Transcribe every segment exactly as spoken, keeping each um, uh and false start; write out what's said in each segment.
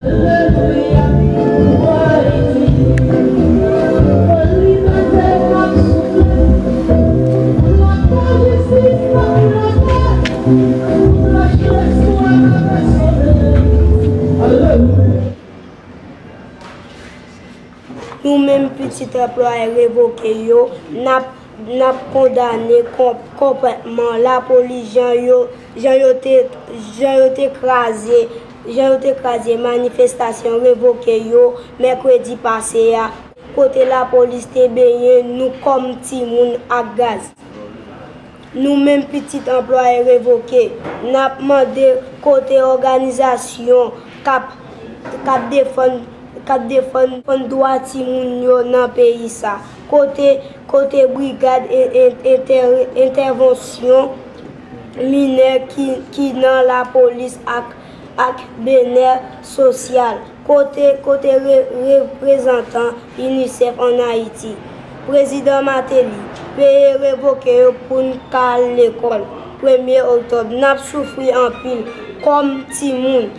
Nou menm pitit anplwaye revoke yo, n ap, n ap kondane kon-, konpòtman lapolis jan yo, jan yo te, jan yo te kraze, jan yo te kraze manifestasyon revoke yo mèkredi pase a, kote lapolis te benyen nou kòm timoun ak gaz. Nou menm pitit anplwaye revoke, n ap mande kote òganizasyon k ap, k ap defann, k ap defann, defann dwa timoun yo nan peyi sa? Kote, kote brigad en-, en-, entè-, entèvansyon minè ki, ki nan lapolis ak, ak benè sosyal? Kote, kote re-, reprezantan UNICEF ann Ayiti? Prezidan Martelly, peye revoke yo pou n ka al lekòl. Premye oktòb, n ap soufri anpil kòm timoun.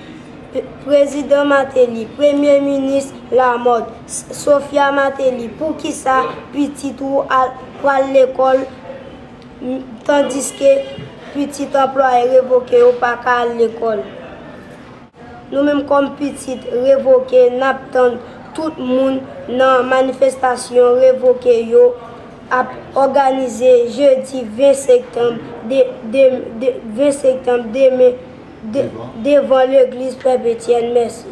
P-, Prezidan Martelly, Premye Minis Lamothe, S-, Sophia Martelly, poukisa pitit ou al, pral lekòl, m-, tandiske pitit anplwaye revoke yo pa ka al lekòl? Nou menm kòm pitit revoke, n ap tann tout moun nan manifestasyon revoke yo ap òganize jedi ven septanm de, de, de, ven septanm demen de, devan legliz Pèp Etyèn. Mèsi.